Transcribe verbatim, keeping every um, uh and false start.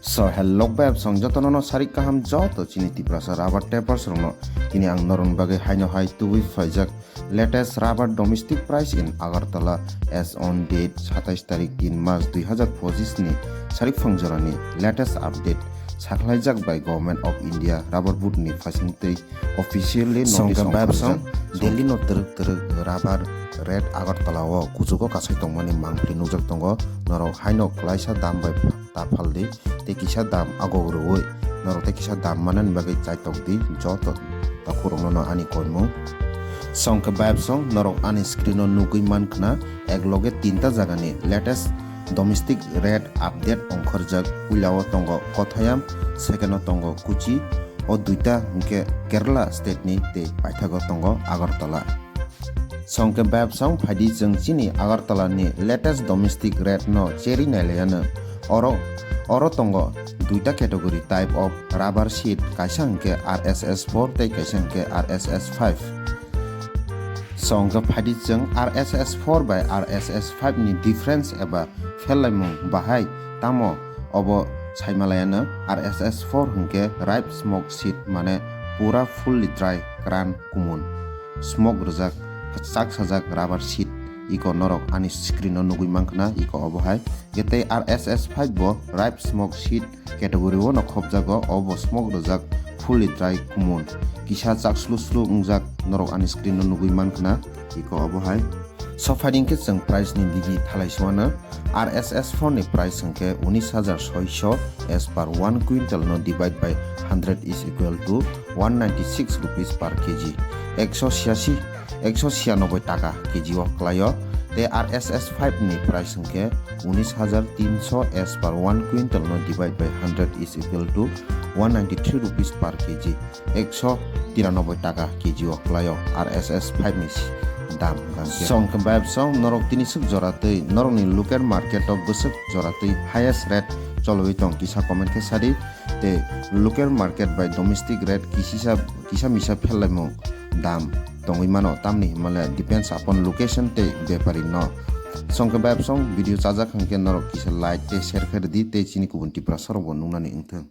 So hello beb song jotono no sarik kaham joto chini Tiprasa rubber tappers rokno. Tini ang norokni bagwi haino hai tubui phaijak latest rubber domestic price in Agartala as on date satais tarik tin mas dui hazar pochis ni sarik phang jorani latest update sakhlaijak bai Government of India rubber board ni phaising tei officially notice. Songkhe beb song ongkhorjak. Delhi no twrwk twrwk rubber rate Agartala o kuchugo kasai tongmani mangpili nukjak tongo. Norok haino klaisa dam bai ta phaldi tei kisa dam agok rwui norok tei kisa dam manani bagwi chaitokdi joto takhurokno no ani koimung. Songkhe beb song norok ani screen o nugwi mankhna ek loge tinta jagani latest domestic rate update ongkhorjak. Puila o tongo Kothayam, second o tongo Kochi, o duita hwnkhe Kerala state ni tei paithago tongo Agartala. Songkhe beb song phaidi chwng chini Agartala ni latest domestic rate no cherwi nailaiano. Oro, oro tongo duita category type of rubber sheet, kaisa hwnkhe R S S four tei kaisa hwnkhe R S S five. Songkhe phaidi chwng R S S four bai R S S five ni difference eba phellaimung bahai tamo obo saimalaiano. R S S four hwnkhe ripe smoke sheet mane pura fully dry kran kumun smoke rwjak chak sajak rubber sheet iko norok ani screen o nugwi mankhna iko obo hai. Tei R S S five bo ripe smoke sheet category o no khopjago, obo smoke rwjak fully dry kumun kisa chak slu slu wngjak norok ani screen o nugwi mankhna iko obo hai. Sophaidi hwnkhe chwng price ni digi thalai suana. R S S four ni price hwnkhe unis hajar soiso as per one quintal no divide by hundred is equal to one ninety six rupees per K G. Ekso siasi, ekso siyanoboi taka K G o kwlaio. Tei R S S five ni price hwnkhe unis hajar tinso as per one quintal no divide by hundred is equal to one ninety three rupees per K G. Ekso tiranoboi taka K G o kwlaio R S S five ni dam hwnkhe. Songkhe beb song norok tini swk jora twi norokni local market o bwswk jora twi highest rate cholwi tong kisa comment khe sadi. Tei local market bai domestic rate kisisa, kisa misa phellaimung dam tongwi mano, tamni hwnmale depends upon location tei bepari no. Songkhe beb song video chajak hwnkhe norok kisa like tei share khe rwdi tei chini kubun Tiprasa rokbo nuknani wngthung.